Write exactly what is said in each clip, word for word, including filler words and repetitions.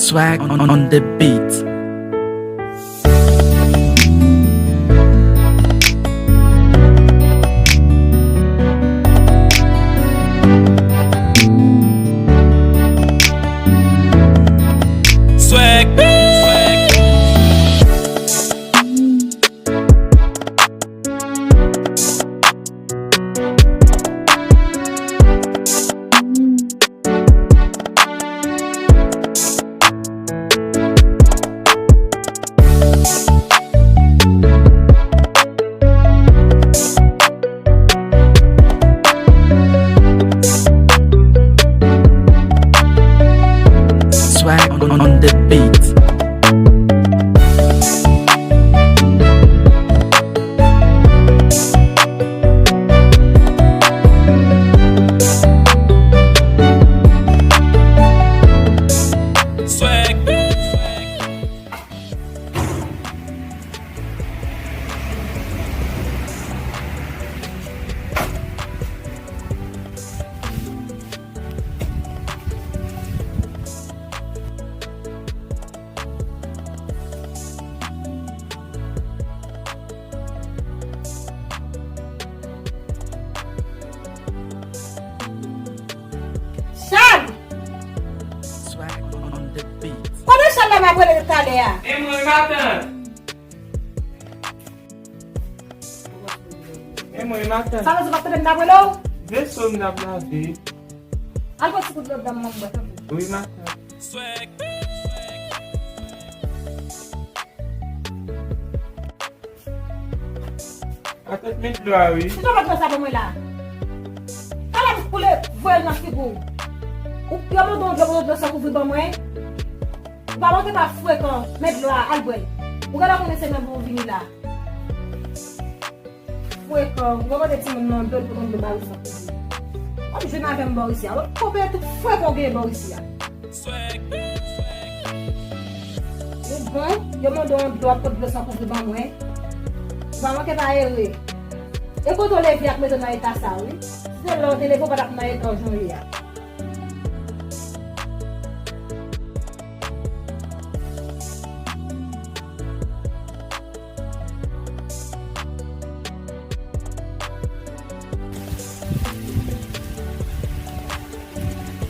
Swag on, on the beat. Swag beat. Swag on, on the beat. Swag. Chad! Swag on the beat. Kote Chad la m ap rele talè a? E mwen, matant. E mwen, matant. Sa vle di w p ap tande m t ap rele w? Veso m t ap lave. Al pran ti kout dlo ban m bwè, tanpri. Wi, matant. Matant, met dlo a, wi. Kite met dlo sa ban mwen la. Talè m koule voye l nan figi w. Ou, yo mande w dlo, mande w dlo san kouvri ban mwen. Ou pa manke pa frekan, met dlo a, al bwè l. Ou genlè konnen se nan bon w vini la. Frekan, ou pa mande timoun nan dlo, l pou konn dlo ba ou san kouvri. W ap jwenn avè m bò isi a. W ap konpere tout frekan w genyen bò isi a. Ou bon, yo mande w yon dlo, w ap pot dlo san kouvri ban mwen. Ou pa manke pa ere. E kote w leve ak mete w nan eta sa, wi. Si se lè w te leve, w pa t ap nan eta w jan w ye a.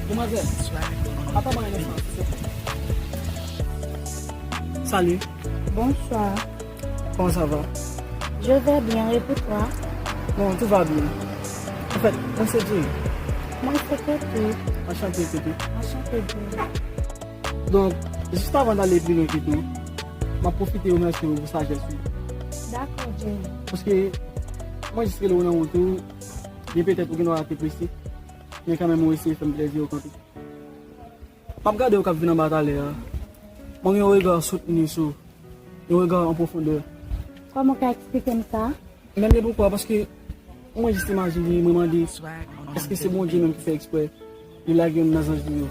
Demwazèl, ata mwen yon instan, silvouplè. Salut. Bonsoir. Comment ça va? Je vais bien, et pour toi? Bon, tout va bien. En fait, mwen se Jerry. Mwen se Keti. Enchanté, Keti. Enchanté, Jerry. Donk, jis avan n ale pi lwen, Keti, m ap pwofite remèsye w pou sajès ou. Dakò, Jerry. Paske mwen jis rele w nan wout ou, men petèt ou gen dwa te prese, men kanmenm ou eseye fè m plèzi, ou kanpe. M ap gade w k ap vin anba talè a. Mwen gen yon rega soutni sou, yon rega an pwofondè. Kòman w ka eksplike m sa? Menm de poukwa, paske mwen jis imajine, mwen mande, èske se Bondye menm ki fè eksprè li lage youn nan zanj li yo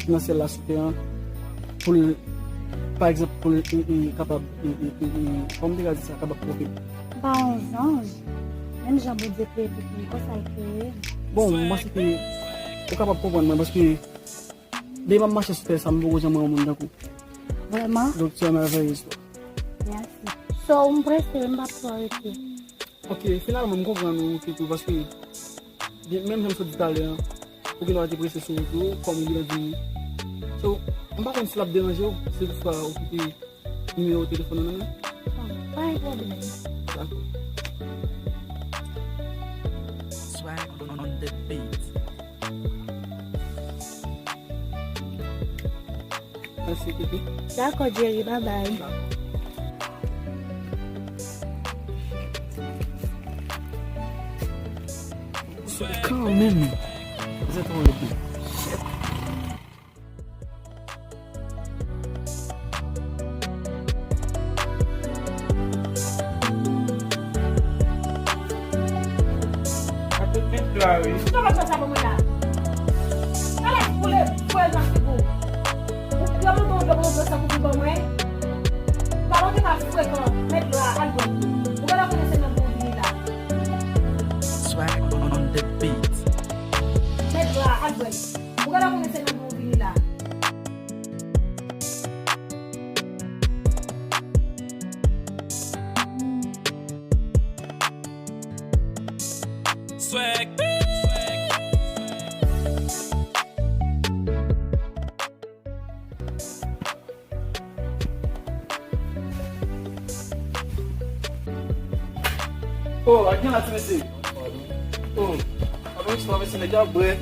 nan syèl la sou tè an, pou l, pa egzanp, pou l, e, e, kapab, e, e, e, e, kòman m te ka di sa, kapab pwofete? Pa yon zanj, menm jan Bondye kreye tout moun, konsa l kreye l. Bon, mwen panse ke ou kapab konprann mwen, paske depi m ap mache sou tè sa, m poko janm wè yon moun tankou w. Vrèman? Donk, tu es merveilleuse, toi. Mèsi. So, m prese, m p ap twò rete. Ok, finalman, m konprann ou, Keti, paske, byen, menm jan m sot di talè a, ou gen dwa te prese sou wout ou, kòm ou gentan di m. So, m pa konn si l ap deranje w, si toutfwa ou kite nimewo telefòn ou nan men m. Bon, pa gen pwoblèm. Dakò. Swag on the beat. Mèsi, Kiki. Dakò, Jerry, babay. Se kanmenm. Zèt mwen rete. Shit. Sa tout vit la, wi. Ou ta pa fè sa pou mwen la. Talè koule fwèl nan figi w. Ou, yo mande w dlo, mande w dlo san kouvri ban mwen. Pa manke pa frekan, met dlo a, al bwè. Ou genlè konnen se nan bon vini la. Swag on the beat. Met dlo a, al bwè. Ou genlè konnen se nan bon vini la. Oh, a gen la ti mesye. Oh, a gen istwa mesye, nèg y ap bwè.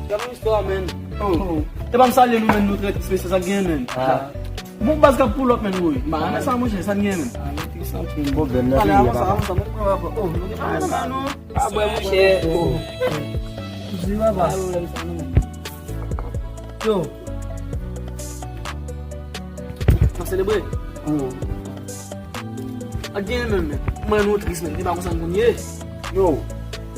Y ap istwa, men. Oh. E pa m salye nou, men, nou trè tris, mesye, sa k gen, men. Ah. Bon, baz k ap pull up, men, woy. Ba, men sa, monchè, sa k gen, men. Ah, nou tris anpil. Pwoblèm nan, talè, avanse, avanse, mwen, mwen, oh, nou gen bagay nan men nou. Pa bwè, monchè. Oh. Di papa. Pa pwoblèm sa, non. Yo. N ap selebre. Oh. Ak gen menm, men. Mwen, nou tris, men. E pa konsa n konn ye. Yo,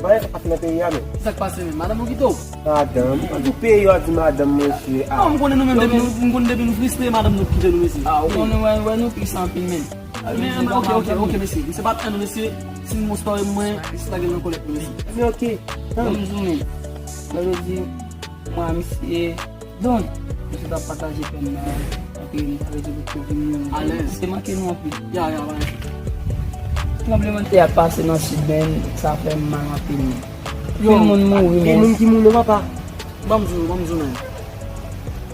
bagay sa pase nan peyi a, men. Sa k pase, men? Madanm ou kite w? Madanm? Mwen di peyi a, di madanm, mesye. Ah. Non, m konnen nou menm, depi nou, m konnen depi nou fristre, madanm nou kite nou, mesye. Ah, wi. Bon, nou wè, wè nou tris anpil, men. Men, ok, ok, ok, mesye. Misye pa t tann nou, mesye. Si m gon story mwen, misye lage l nan kòlèt mwen, mesye. Men, ok. Ban m zoumen. Lè yo di, mwen, misye, Don, misye t ap pataje pèn nan antre nou, sa vle di pou tout moun. Alèz. Se manke nou anpil. Ya, ya, ya. Tranblemanntè a pase nan sid, men, sa fè m mal anpil. Yo, anpil moun mouri, gen men moun ki mouri, papa. Ban m di w, ban m di w, men.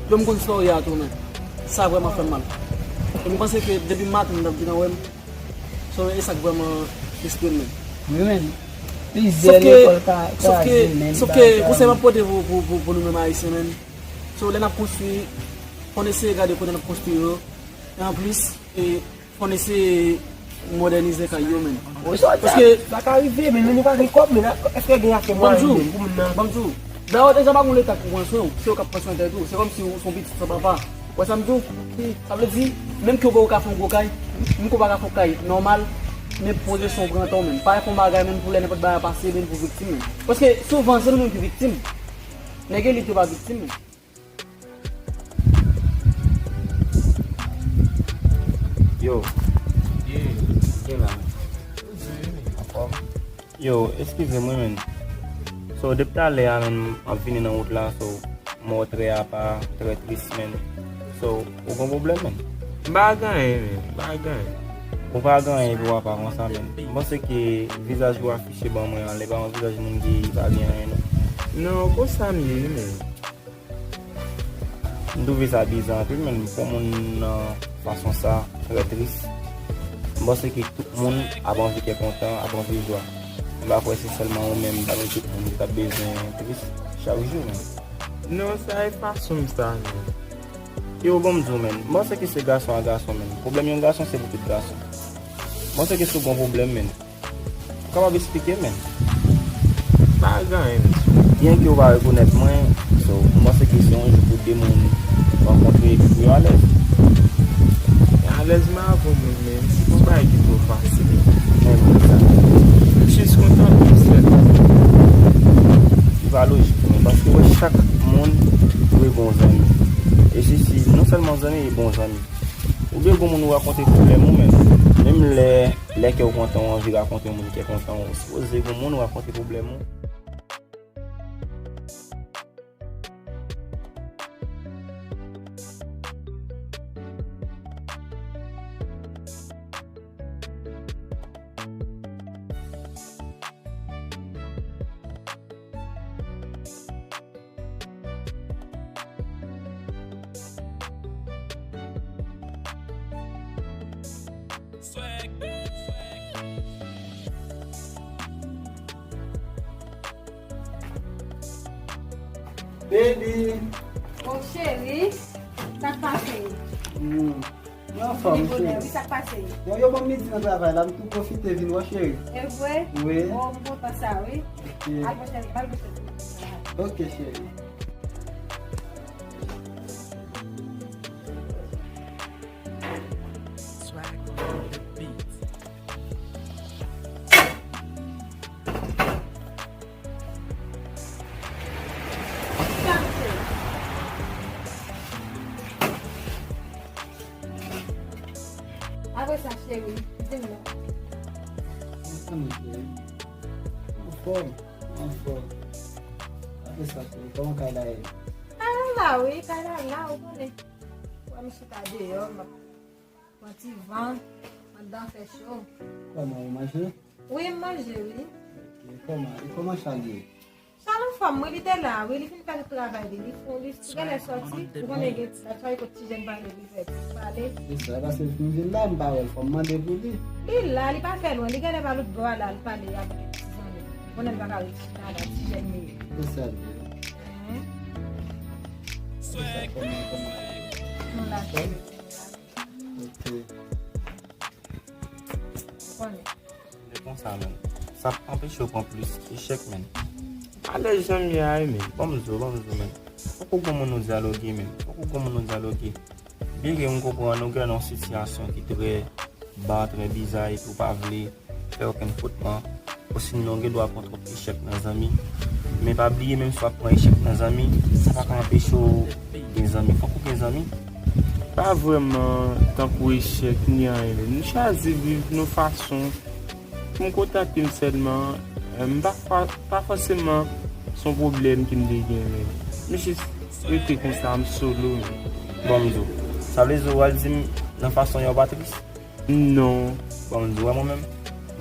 Yo, m konn sa w ye a tou, men. Sa vrèman fè m mal. E m panse ke depi maten, m t ap gentan wè m. So, e sa k vrèman frustre m, men. Wi, men. Plizyè lekòl ka kraze, men. Sòf ke, sòf ke, konsèy m ap pote pou, pou, pou, pou nou menm Ayisyen, men. So, lè n ap konstwi, fò n eseye gade kote n ap konstwi yo. E anplis, e, fò n eseye modènize kay yo, men. Wi, sa w di a, paske sa ka rive, men nou, nou pa gen kòb, men èske gen ase mwayen, men, pou moun nan? Ban m di w, ban m di w. Dayè, deja pa gon Leta ki pran swen w, se yo k ap pran swen tèt ou. Se kòmsi w se yon pitit san papa. Wè sa m di w? Sa vle di, menm ke w pa ka fè yon gwo kay, menm ke w pa ka fè yon kay nòmal, men poze sou yon gran tan, men. Pa fè yon bagay, men, pou lè nenpòt bagay pase, men, pou viktim, men. Paske souvan, se nou menm ki viktim. Nèg elit yo pa viktim, men. Yo. Yeah. Gen la. Anfòm. Yo, eskize mwen, men. So, depi talè a, men, m ap vini nan wout la, so, m wè w trè apa, trè tris, men. So, ou gon pwoblèm, men? M pa gen anyen, men. M pa gen anyen. Ou pa gen anyen pou w apa konsa, men. M panse ke vizaj ou afiche ban mwen an, li pa yon vizaj moun ki pa gen anyen, non. Non, konsa m ye, wi, men. M twouve sa bizè anpil, men pou moun nan fason sa, trè tris. M panse ke tout moun ap anvi kè kontan, ap anvi jwa. M pa kwè se sèlman ou menm pami tout moun ki t ap bezwen tris chak jou, men. Non, sa e fason m sa, men. Yo, ban m di w, men. M panse ke se gason a gason, men. Pwoblèm yon gason, se pou tout gason. M panse ke si w gon pwoblèm, men. Ou kapab eksplike, men? Pa gen anyen, mesye. Byen ke w pa rekonèt mwen, so, m panse ke se yon jou pou de moun rankontre epi pou yo alèz. Alèz m avè w, men, men se pa yon bagay ki twò fasil. Men, men sa. M jis kontan pou w sèl. Li pa lojik, men, paske w wè chak moun dwe gon zanmi. E si, si, non sèlman zanmi, e bon zanmi. Ou dwe gon moun ou rakonte pwoblèm ou, men. Menm lè Lè kè w kontan, w anvi rakonte yon moun kè kontan, w sipoze gon moun w rakonte pwoblèm ou. Baby. Oh, cheri, sa k pase? Hmm. Mwen anfòm, cheri. Bonè, wi, sa k pase? Bon, yo ban m midi nan travay la, m tou pwofite vin wè, cheri. E vre? Wi. Oh, m kontan sa, wi. Ok. Al, monchè, al, monchè. Ok, cheri. Swag on the beat. Apre sa, cheri, di m non. Ansanm, cheri. Anfòm, anfòm. Apre sa, cheri, kòman kay la ye? Kay la la, wi, kay la la, ou konnen. Wè m chita deyò, m ap pran ti van, anndan fè cho. Kòman, ou manje? Wi, m manje, wi. Ok, kòman, e kòman Chal ye? Chal anfòm, wi, li te la, wi, li fin fè tout travay li, li fon, li genlè sòti, ou konnen gen, that's why kot ti jèn pale, li fè pale. Se sa, paske m vin la, m pa wè l, fò m mande pou li. Li la, li pa fè lwen. Li genlè pa lòt bò a la, li pale avèk ti zanmi. Konnen li pa ka ret chita la, ti jèn li ye. Se sa l ye. Hein? Se sa, kòman, kòman? Nou la, cheri. Ok. Ou konnen. Se konsa, menn. Sa ap anpeche w pran plis echèk, menn. Alèz jan m ye a wi, menn. Ban m di w, ban m di w, menn. Fòk ou gon moun ou dyaloge, menn. Fòk ou gon moun ou dyaloge. Byen ke m konprann ou gen nan yon sitiyasyon ki trè ba, trè biza, epi ou pa vle fè okenn fotman. Osinon, ou gen dwa pran twòp echèk nan zanmi. Men pa bliye, menm si w ap pran echèk nan zanmi, sa pa ka anpeche w gen zanmi. Fòk ou gen zanmi. Pa vrèman tankou echèk ni anyen, menn. M chwazi viv yon fason pou m kontakte m sèlman. Eh, m pa, pa, pa fòseman se yon pwoblèm ke m te gen, menn. M jis rete konsa, m solo, menn. Bon, m di w. Sa vle di w al di m nan fason yon patris? Non. Bon, m di w, wè mwen menm,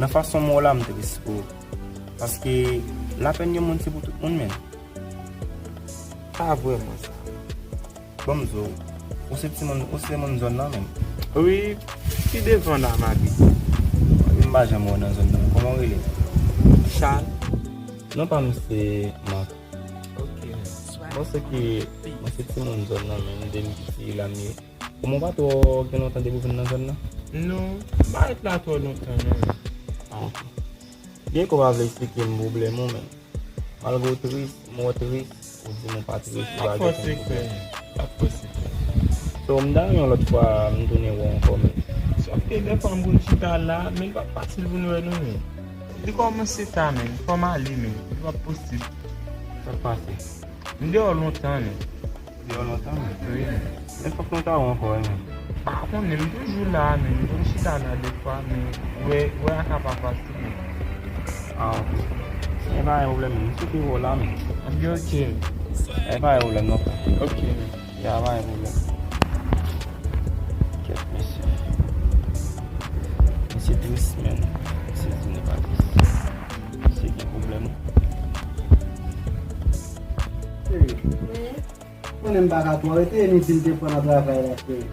nan fason m wè w la, m tris pou ou. Paske lapenn yon moun se pou tout moun, menn. Pa vrèman sa. Bon, m di w, ou se timoun, ou se moun zòn nan, menm? Wi, pi devan la, m abite. Wi, m pa janm wè w nan zòn nan. Kòman w rele? Charles. Non pa m se Marc. Ok. Bon, se ke mwen se timoun zòn nan, menm, depi m piti la m ye. Kòman w pa twò gen lontan depi w vin nan zòn nan? Non, m pa ret la twò lontan, non. Ah, ok. Byen ke w pa vle eksplike m pwoblèm ou, men malgre w tris, m wè w tris, ou di m ou pa tris, ou pa gen okenn pwoblèm. Pa fòse kè, pa fòse kè. So, m ta renmen yon lòt fwa, m tounen wè w ankò, men. Sòf ke dèfwa m konn chita la, men li p ap fasil pou n wè nou, men. Li kòmanse ta, men. Fò m ale, men. Li p ap posib. Sa k pase? M deyò lontan, men. Deyò lontan, men. Wi. Men fòk nou ta wè ankò, wi, men. Pa konnen, m toujou la, men. M konn chita la dèfwa, men wè, wè a ka pa fasil, men. Ah, ok. E pa gen pwoblèm, men. M sou pi wo la, men. Anben, ok, men. E pa gen pwoblèm, non, frè. Ok, men. Ya, pa gen pwoblèm. Kèt, mesye. Mesye tris, men. Mesye di nou pa tris. Mesye gen pwoblèm. Cheri, konnen m pa ka twò rete, initil te pran nan travay la, cheri.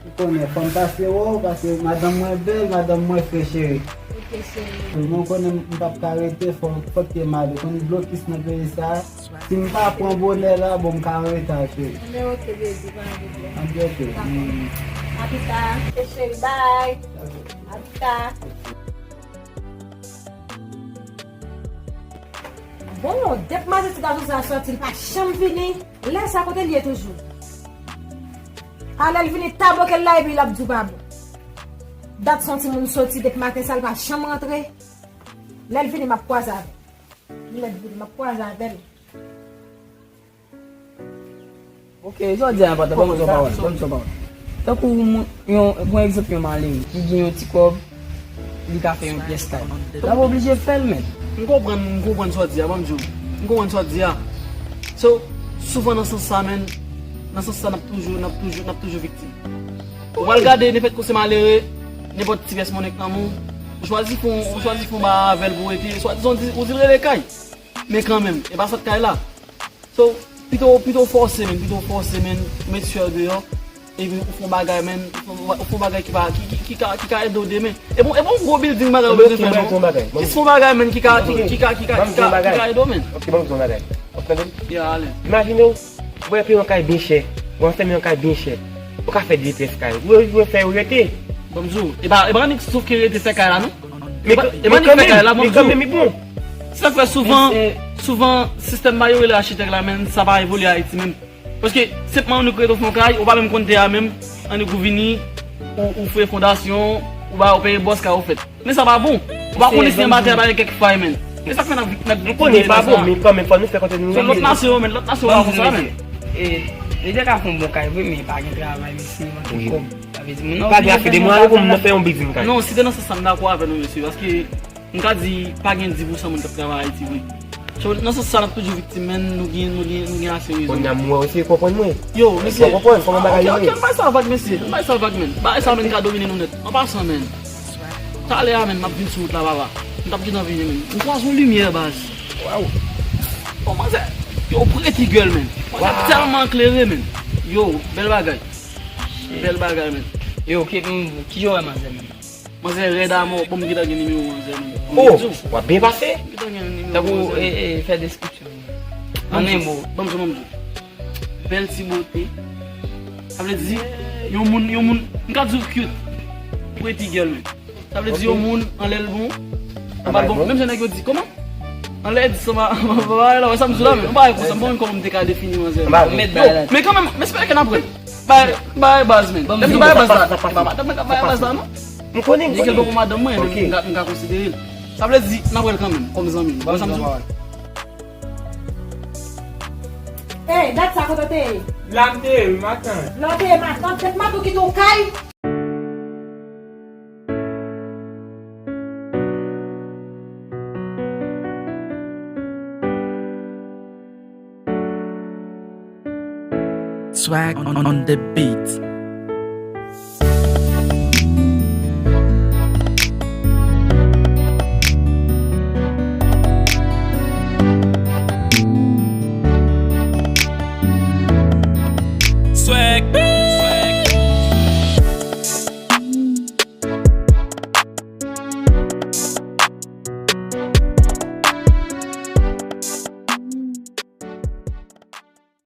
Ou konnen, fò m pase wè w, paske madanm mwen bèl, madanm mwen fre, cheri. Ok, cheri. Men w konnen m p ap ka rete, fò, fòk ke m ale. Ou konnen blokis nan peyi sa a. Si m pa pran bonè la, bon, m ka anreta, cheri. Anben, ok, baby, pa gen pwoblèm. Anben, ok. Dakò. Mm. A pita. Ok, cheri, bye. Ok. A pita. Bon, depi maten ti gazou sa sòti, li pa janm vini. Lè sa kote l ye toujou? A lè l vini, ta bloke l la epi l ap di w pa bon. Dat se yon timoun soti depi maten sa, l pa janm rantre. Lè l vini, m ap kwaze avè l. Lè l vini, m ap kwaze avè l. Ok, jodi a enpòtan, ban m di w yon pawòl, ban m di w yon pawòl. Tankou moun, yon, pran egzanp yon malere ki gen yon ti kòb, li ka fè yon pyès kay. L ap oblije fè l, men. M konprann, m konprann sa w di a, ban m di w. M konprann sa w di a. So, souvan nan sans sa, men, nan sans sa, n ap toujou, n ap toujou, n ap toujou viktim. Ou pral gade, nenpòt kou se malere, nenpòt ti pyès monnen k nan men w, ou chwazi fè yon, ou chwazi fè yon bagay avè l pou w rete, swadizan ou di, ou di l rele kay. Men kanmenm, e pa sòt kay la. So, pito, pito w fòse, men, pito w fòse, men, ou met sè w deyò, epi ou fè yon bagay, men, ou fè yon, ou fè yon bagay ki pa, ki, ki, ki ka, ki ka ede w demen. E bon, e bon gwo bilding bagay ou bezwen fè, non? Jis fè yon bagay, men, ki ka, ki, ki ka, ki ka, ki ka, ki ka ede w, men. Ok, ban m di w yon bagay. W ap tande m? Ya, ale. Imajine w, ou wè yon kay byen chè, ou anfèmen yon kay byen chè. Ou ka fè de pyès kay. Ou, ou fè yo rete. Ban m di w, e pa, e pa annik sof ki rete fè kay la, non. E pa, e pa annik fè kay la, ban m di w. Men kanmenm, men kanmenm, li bon. Se sa k fè souvan, souvan, sistèm ba yo rele achitèk la, men sa pa evolye Ayiti menm. Paske senpman annik rete w fè yon kay, ou pa menm konn tè a menm, annik ou vini, ou, ou fouye fondasyon, ou ba, ou peye bòs kay ou fèt. Men sa pa bon. Ou pa konnen si anba tè a pa gen kèk fay, men. Men sa k fè n ap, n ap viktim de sa. M konnen pa bon, men kanmenm fò nou fè kote nou ye. Se lòt nasyon yo, men, lòt nasyon yo pa konsa, men. E, e te ka fè yon bon kay vre, men pa gen travay, mesye, manke kòb. Sa vle di, moun nan oblije fè yon bagay. Pa gen afè de mwa pou moun nan fè yon bilding kay. Non, si te nan sans sa, m dakò avè nou, mesye, paske m ka di, pa gen dis pousan moun k ap travay Ayiti vre. So, nan sans sa, n ap toujou viktim, men nou gen, nou gen, nou gen ase rezon. Kounye a, m wè w eseye konprann mwen. Yo, mesye. Eseye konprann kòman bagay yo ye. Ok, ok, m bay sa vag, mesye. M bay sa vag, men. Bagay sa, men, ka domine nou nèt. An pasan, men. Talè a, men, m ap vin sou wout la, papa. M t ap gentan vini, men. M kwaze yon limyè, baz. Waw. Bon, manzè, yo, pretty girl, men. Manzè tèlman klere, men. Yo, bèl bagay. Bèl bagay, men. Yo, ki, mm, kijan w wè manzè, men? Manzè rèd amò, bon, m gentan gen nimewo manzè. Oh, w ap byen pase. M gentan gen nimewo Tankou manzè. E, e, fè deskripsyon. An en mo. Ban m di, ban m di. Bèl ti bote. Sa vle di, yon moun, yon moun, m ka di w cute. Pretty girl, men. Sa vle di yon moun, anlè l bon, anba l bon. Menm jan nèg yo di, kòman? Anlè di, sa va, va, va, la, sa m di la, men. M pa konsa, m pa konn kòman m te ka defini manzè. Yo, men kanmenm, m espere ke n ap wè. Bay, bay baz, men. Lè m di bay baz la. Bay baz la, non? M konnen, m Gen kèk konnen. bon madanm mwen, men m ka, m ka konsidere l. Sa vle di, n ap wè l kanmenm, kòm zanmi. Wè sa m di w? Ey, dat sa kote w te ye? La m te ye wi matant. Lè w te ye matant, tèt matant kite w kay. Swag on, on the beat. Swag.